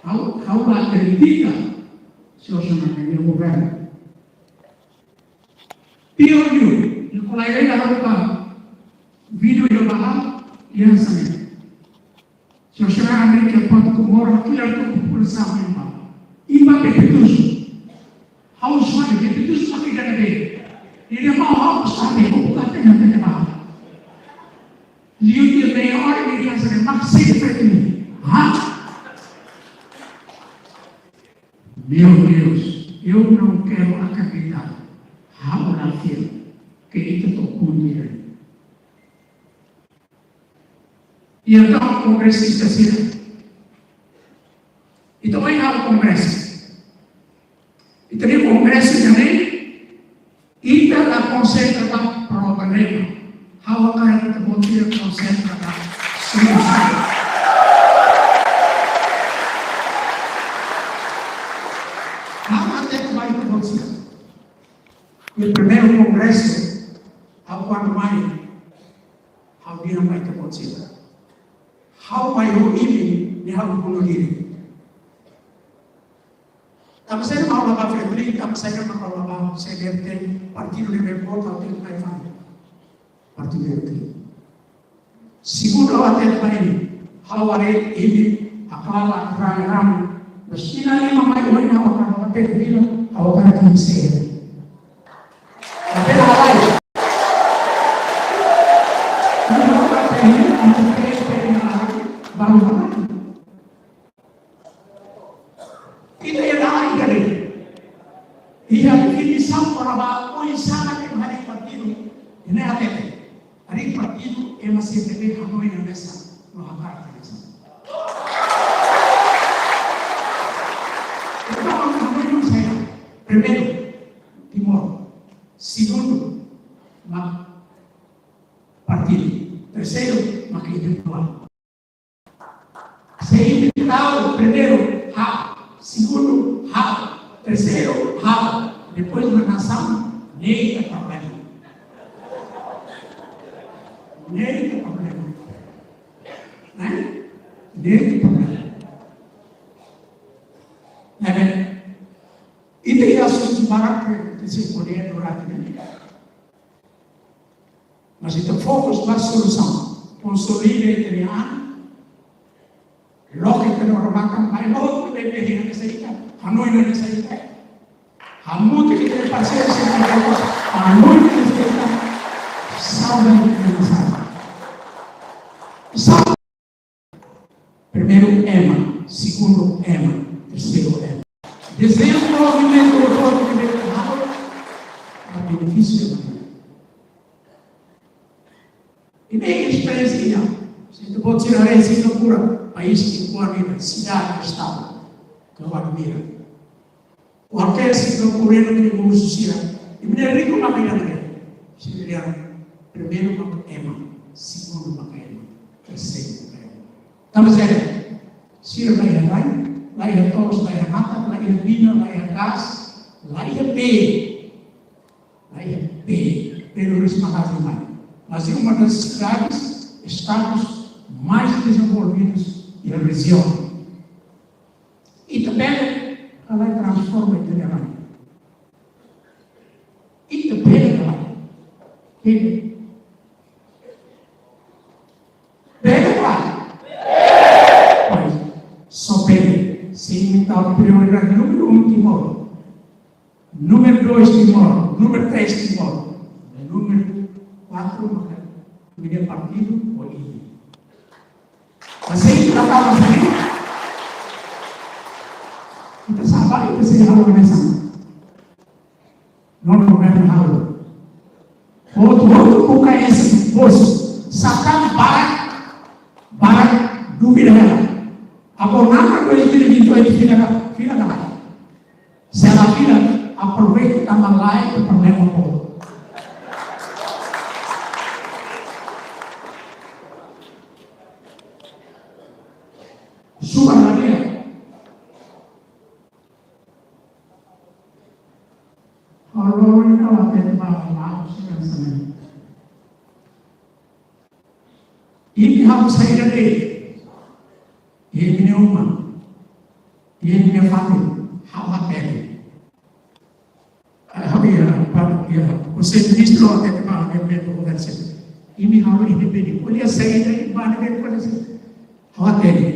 ha'u, ha'u la kritika, señór Xanana, nia governu. Pior liu, Nicolai Reina haruka vídeo ida ba ha'u, nia hanesan ne'e. Señór Xanana, ami ke patu ku mora, kila tu ku pulsa memba. Iba be petus. Ha'u sua be petus, sua ke gana be. Ida mau ha'u sua be, buka tena tena ba. Liu dia meia hora, nia hanesan ne'e, mak sede fetu. Ha? Meu Deus, eu não quero acreditar. Ha'u la fiar ke ita to'o kuandu. E entaun, kongresista sira, ita ohin halo kongresu. Ita-nia kongresu ne'e, ita la konsentra ba problema. Ha'u hakarak ita-boot sira konsentra ba solusaun. Ha'u hatete ba ita-boot sira. Iha primeiru kongresu, ha'u kuandu mai, ha'u dehan ba ita-boot sira. Ha'u mai ho imi, ne'e ha'u bunuh diri. Tanba saida mak ha'u la ba Fretilin, tanba saida mak ha'u la ba C D F T, partidu ne'ebé boot ha'u tenke mai fali. Partidu ne'e. Segundu, ha'u hatete ba imi, ha'u haree imi hakarak rame-rame. Mas ida-ne'e mak mai ohin ha'u hakarak hatete fila, ha'u hakarak imi sei. Tapi halai. Imi hakarak hatete, imi hatete, imi hatete, balu halai. Ita iha dalan ida de'it. Iha definisaun para ba oinsá ema harii partidu, ne'e hatete. Harii partidu, ema sei bele hanoin hanesan, no hakarak hanesan. Entaun, hanoin hanesan saida? Primeiru, Timor. Segundu, mak partidu. Terseiru, mak individuál. Se imi tau primeiru ha'u, segundu ha'u, terseiru ha'u, depois mak nasaun, ne'e ita problema. Ne'e ita problema. Ne'e? Ne'e ita problema. Ne'ebé, ita iha asuntu barak ke, ke se poder durante ne'e. Mas ita fokus ba solusaun. Konsolida ita-nia an. Loke ita-nia oan-matan, mai loke ita-nia an, ita hanoin hanesan ita. Hamutuk ita-nia parseiru sira-ne'e, hanoin hanesan ita. Salva ita-nia an. Salva. Primeiru ema, segundu ema, terseiru ema. Dezenvolvimentu otomotivu de Estadu, ba benefísiu ema. Imi esperiénsia, se ita-boot sira haree Singapura, país ke kuat ida, sidade, estadu, ke kuat ida. Kualkér Singapureanu ke moris sira, imi-nia riku mak ida-ne'e. Sira dehan, primeiru mak ema, segundu mak ema, terseiru mak ema. Tanba saida? Sira la iha rai, la iha tolus, la iha matak, la iha mina, la iha gás, la iha bee, la iha bee, pelo menos mak hasil mai. Mas é uma das cidades, estados mais desenvolvidos da região. Ita bele ka lae transforma ita-nia rai? Ita bele ka lae? Bele. Bele ka lae? Pois, só bele se ita tau prioridade númeru um Timor. Númeru dois Timor. Númeru três Timor. Númeru quatro, maka, imi-nia partidu, polítiku. Mas se ita tau hanesan ne'e, ita sá ba, ita sei halo hanesan. Nonu governu halo. Hotu-hotu buka ese bos. Sá tan barak, barak dúvida hela. Agora, nada, dois mil e vinte e oito, fila ka, fila ka lae? Se la fila, aproveita tanba lae, problema boot. Subar la dia. Halo, ita la hatete ba la'o sira hanesan ne'e. Imi halo saida de'it? Imi-nia uma, imi-nia família, ha'u hatene. Ah, ha'u iha, ba, iha Konsellu Ministru, ha'u hatete ba, iha, iha, konversa. Imi halo independente. Ko'alia saida, ba, ne'ebé ko'alia saida. Ha'u hatene.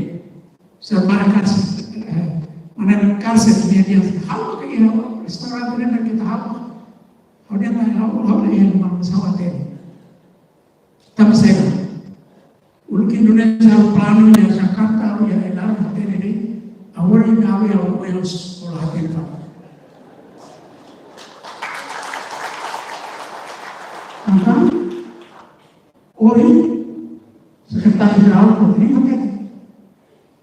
Sira ba kárser, eh, mana kárser, nia dehan, ha'u ke iha restaurante ne'e ita halo. Ha'u dehan, ha'u, ha'u dehan, mana, ha'u hatene. Tanba saida? Uluk Indonézia planu iha Jakarta, iha Elan, hatene de'it. Agora imi halo iha, iha eskola, hatene fali. Entaun, ohin, Sekretáriu Jerál, Rodrigo, hatene.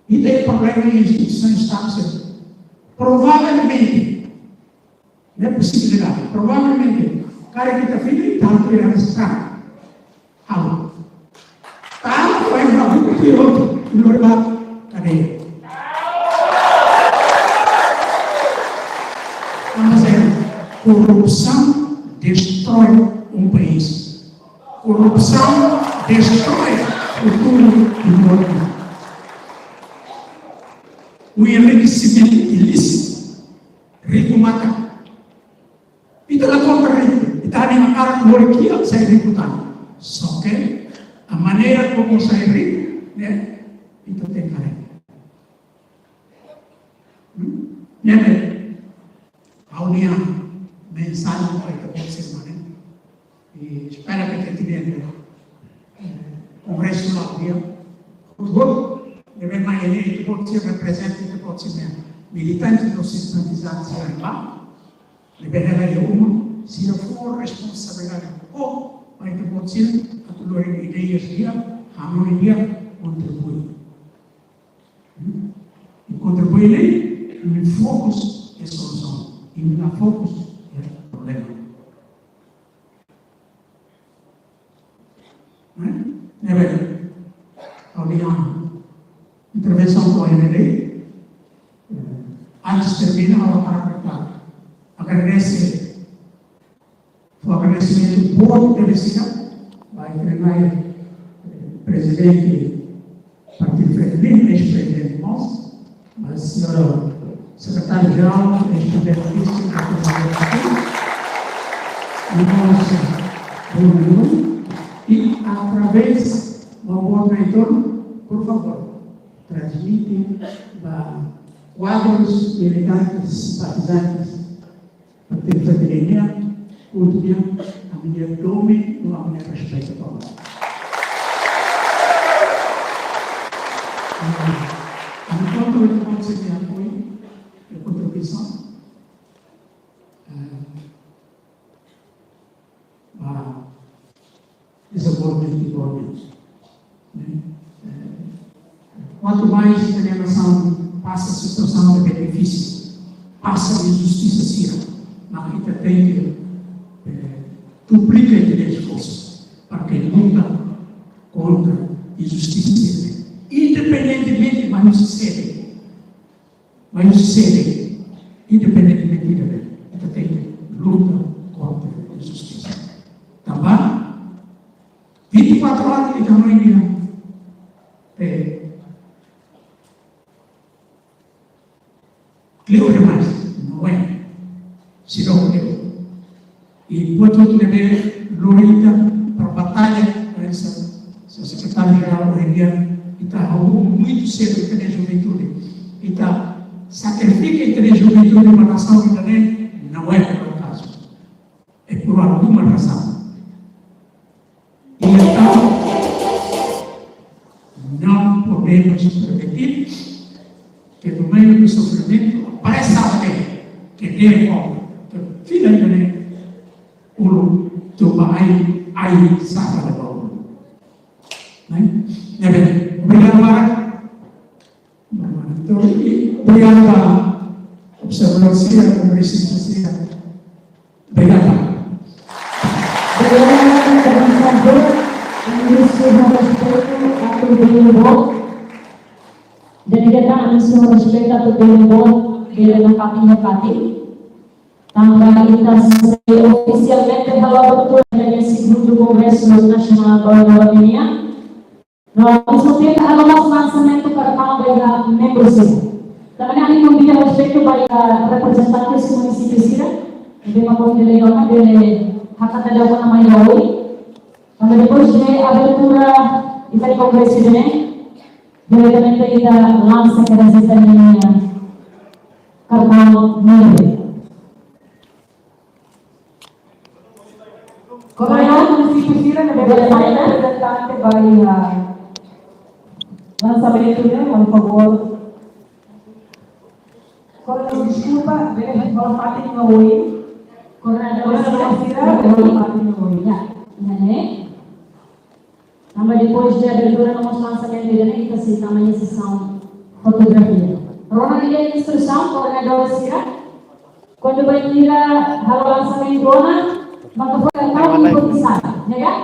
Ita iha problema iha instituisaun Estadu sira. Provavelmente, ne'e posibilidade. Provavelmente, karik ita fila, ita halo ida hanesan. Halo. Tanba foin ha'u buka tiha hotu, iha lori ba kadeia. Tanba saida? Korrupsaun destrói um país. Korrupsaun destrói futuru Timor. O enriquecimento ilícito, riku matan. Ita la kontra riku, ita hanya hakarak lori kiak sai riku tan. Só ke, aman maneira como sai riku, ne'e, ita tenke haree. Hmm? Ne'ebé, ha'u-nia mensajen ba ita-boot sira ne'e. I espera katak ita-nia, eh, kongresu la'o di'ak. Hotu-hotu, ne'ebé mai ne'e, ita-boot sira reprezenta, ita-boot sira militante no simpatizante sira ba. Ne'ebé hela iha uma, sira fó responsabilidade. Ó, ba ita-boot sira, atu lori ideias di'ak, hanoin di'ak, kontribui. I kontribui ne'e, i fokus iha solusaun. I la fokus iha problema. Ne'e? Ne'ebé, ha'u-nia intervensaun ba ohin ne'e, eh, antes termina, ha'u hakarak agradese, fó agradesimentu boot tebes ida ba ita-nia, eh, prezidente Partidu Fretilin, eis-prezidente mós, ba señór sekretáriu-jerál, eis-prezidente Luis, irmãos Bruno, i através, favór, Naiton, por favór, transmite ba kuadrus, militantes, simpatizantes, Partidu Fretilin nian, hotu nian, ami-nia domin no ami-nia respeitu ba. Ami konta ho ita-boot sira-nia apoiu, i kontribuisaun, eh, ba dezenvolvimentu Timor-Leste. Ne'e? Eh, kuantu mais ita-nia nasaun pasa situasaun de benefísiu, pasa injustisa sira, mak ita tenke, eh, duplika ita-nia esforsu para ke luta kontra injustisa sira. Independentemente, mas não se cede. Mas não se cede, independentemente de, ita tenke luta kontra injustisa. Tanba vinte e quatro anos de tamanho de, eh, kleur demais, não é? Se não kleur. I buat hotu ne'ebé lori ita para batalla, hanesan señór sekretáriu-jerál, ita hahú muitu sedu ita-nia juventude. Ita sakrifika ita-nia juventude ba nasaun ida-ne'e, não é por acaso. É por alguma razão. E então, não podemos permitir que no meio do sofrimento apareça alguém que dê a volta, que tira ele, o teu pai, aí, sabe, né? Ne'ebé, obrigadu barak. Entaun, i obrigadu ba observadór sira, kongresista sira. Obrigadu. Obrigadu, Komisaun B. Ami sei ho respeitu atu bele boot. Delegadu, ami sei ho respeitu atu bele boot, bele nafatin, nafatin. Tanba ita sei ofisialmente halo abertura ba segundu Kongresu Nasionál Barak Lawan nian. No, ao mesmo tempo, halo mós lansamentu kartaun ba membru sira. Tanba ne'e ami konvida ho respeitu ba reprezentantes munisípiu sira, ne'ebé mak ohin delegadu bele hakat daudaun ona mai oin. Tanba depois de abertura ita-nia kongresu ne'e, diretamente ita lansa kedas ita-nia kartaun membru. Koordenadór munisípiu sira ne'ebé reprezentante ba iha lansamentu ne'e, por favór. Koordenadór, deskulpa, bele fala fatin nia oin. Koordenadór sira bele fala fatin nia oin. Ya, ne'e. Tanba depois de abertura no mós lansamentu ida-ne'e, ita sei tama iha sesaun fotografia. Rona ida instrusaun, koordenadór sira. Kuandu bainhira halo lansamentu ona, maka fó kartaun ida ba sira, ya kan?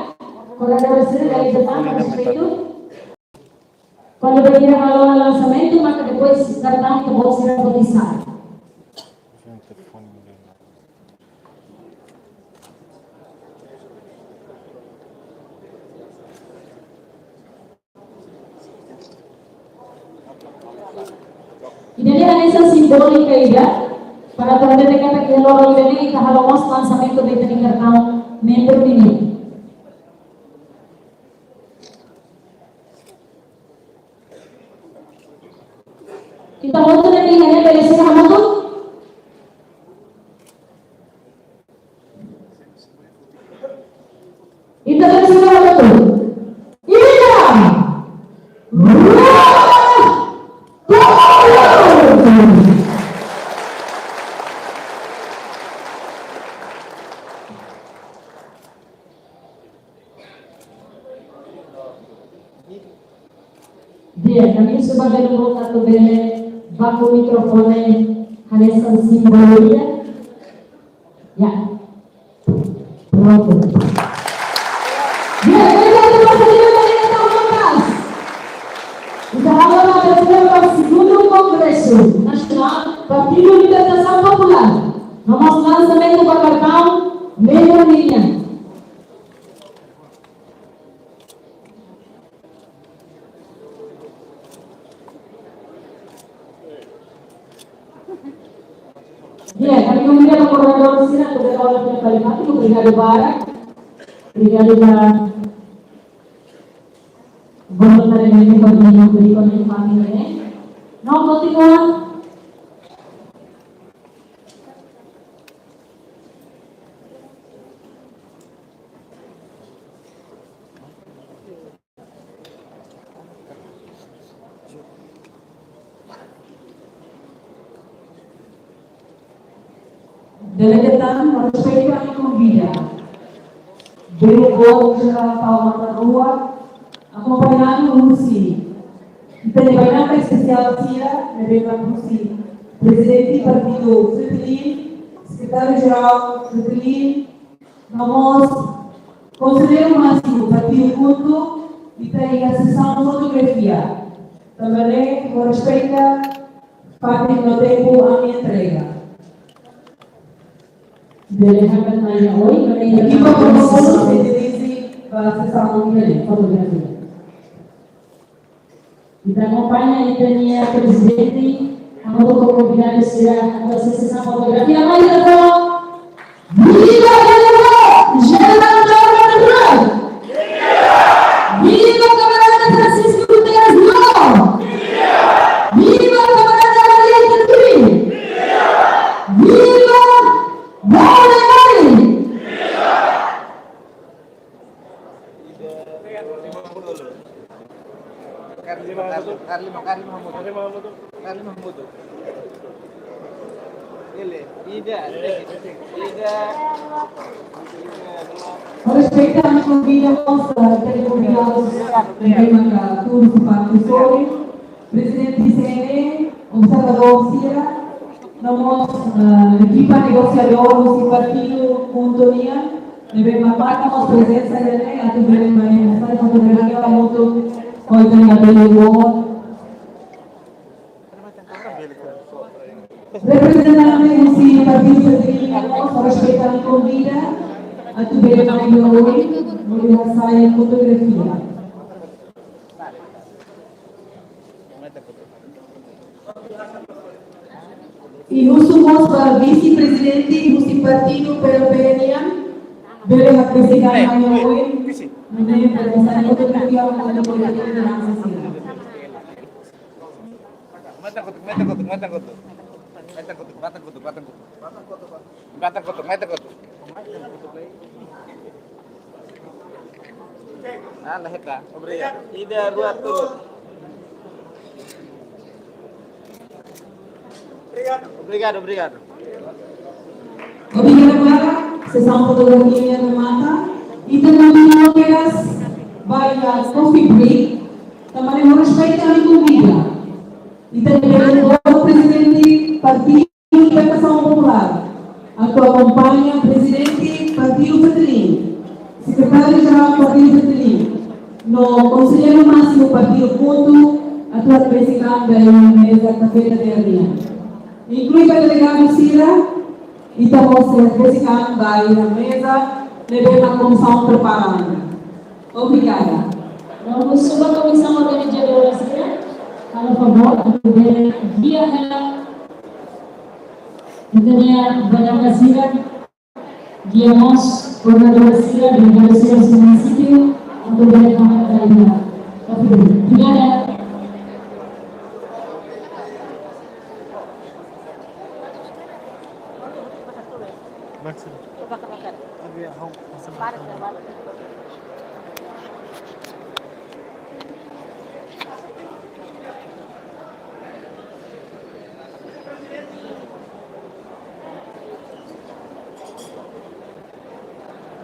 Koordenadór sira, dala ida tan, respeitu. Kuandu bainhira halo lansamentu, maka depois kartaun ida ba sira, fó ba sira. Ida-ne'e hanesan simbólika ida, para atu hatete katak iha loron ida-ne'e ita halo mós lansamentu ba ita-nia kartaun membru nian. Ita hotu ne'e bele sira hamutuk. Ita bele sira hamutuk. Ida, rua, tolu. Di'ak, ami husu ba belun boot atu bele baku mikrofone hanesan símbolu ida. Ya. Prontu. Di'ak, ami atu basa liman ba ita tau makas. Ita halo ba abertura ba segundu Kongresu Nasionál Partidu Libertasaun Populár. No mós lansamentu ba kartaun membru nian. Di'ak, ami konvida ba koordenadór sira atu bele hola fila fali fatin, obrigadu barak. Obrigadu ba voluntariamente ba imi hotu atu bele hola fila fali fatin ne'e. No kontinua. Delegadu, ho respeitu ami konvida belun boot jerál tau matan rua, akompañadu husi ita-nia bainaka espesiál sira, ne'ebé mak husi Prezidente Partidu Fretilin, Sekretáriu Jerál Fretilin, no mós Konselleiru Másimu Partidu KHUNTO, ita iha sesaun fotografia. Tanba ne'e, ho respeitu, fatin no tempu ami entrega. Bele hakat mai oin, bele. Ekipa protokolu sei dirije ba sesaun fotografia. Ita akompaña ita-nia prezidente, hamutuk ho konvidadu sira, atu asiste sesaun fotografia, mai ita to'o. Viva General, General Norman Brown! Viva Kamarada Francisco Guterres Lú! Viva Kamarada Maria Tatuí! Viva Maule Maule! Karli, Karli, Karli Mahmud. Karli Mahmud. Ele, ida, ida. Ho respeitu ami konvida mós, eh, telekonvidadus, eh, tema ka tuur husi parte soli. Prezidente C N E, observadór sira, no mós, eh, ekipa negosiadór husi partidu KHUNTO nian, ne'ebé mak marka mós prezensa iha ne'e, atu bele mai hasai fotografia hamutuk ho ita-nia belun boot. Reprezentante husi partidu Fretilin nian mós, ho respeitu ami konvida, atu bele mai iha oin, hodi hasai fotografia. I husu mós ba vise-prezidente husi partidu P L P nian, bele aprezia mai oin, nune'e bele hasai fotografia ho ita-nia lideransa sira. Mata kotuk, mata kotuk, mata kotuk. Mata kotuk, mata kotuk, mata kotuk. Mata kotuk, mata kotuk. Ah, la heta. Obrigadu. Ida, rua, tolu. Obrigadu, obrigadu. Obrigadu barak, sesaun fotografia remata. Ita kontinua kedas ba iha coffee break. Tanba ne'e ho respeitu ami konvida ita-nia prezidente partidu Libertasaun Populár, atu akompaña prezidente partidu Fretilin, sekretáriu jerál partidu Fretilin, no konselleiru másimu partidu KHUNTO, atu atu besik an ba iha meza kafé da tarde nian. Inklui ba delegadu sira, ita mós atu besik an ba iha meza ne'ebé mak komisaun prepara. Obrigada. Vamos, suba komisaun organizadora sira. Halo favór, atu bele gia hela ita-nia bainaka sira, gia mós koordenadór sira, delegadu sira husi munisípiu, atu bele hakat ba iha. Obrigada. Bakar-bakar. Abi, hau, masalah. Barak, barak.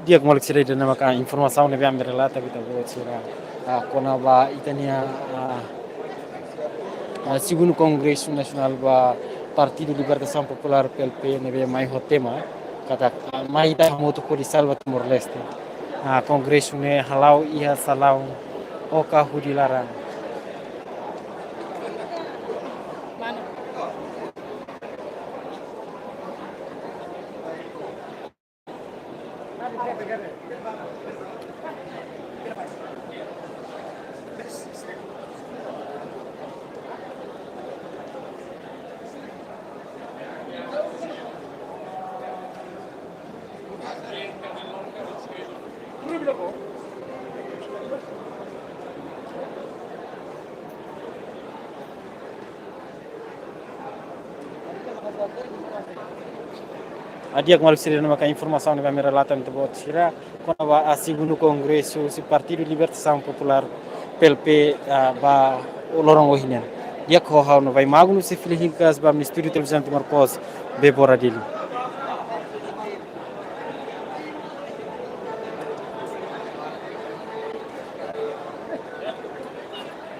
Di'ak, maluk sira, ida-ne'e maka informasaun ne'ebé ami relata ba ita-boot sira, ah, kona-ba ita-nia, ah, ah, segundu Kongresu Nasionál ba Partidu Libertasaun Populár, P L P, ne'ebé mai ho tema katak, ah, mai ita hamutuk hodi salva Timor-Leste. Ah, kongresu ne'e hala'o iha salaun Oka Hudi Laran. Ah, di'ak, maluk sira, ida-ne'e maka informasaun ne'ebé ami relata ba ita-boot sira kona-ba, ah, segundu kongresu husi Partidu Libertasaun Populár, P L P, ah, ba loron ohin nian. Di'ak, ho ha'u Novai Magno, sei fila hikas ba ami-nia estúdiu Televizaun Timor Post, Bebora, Dili.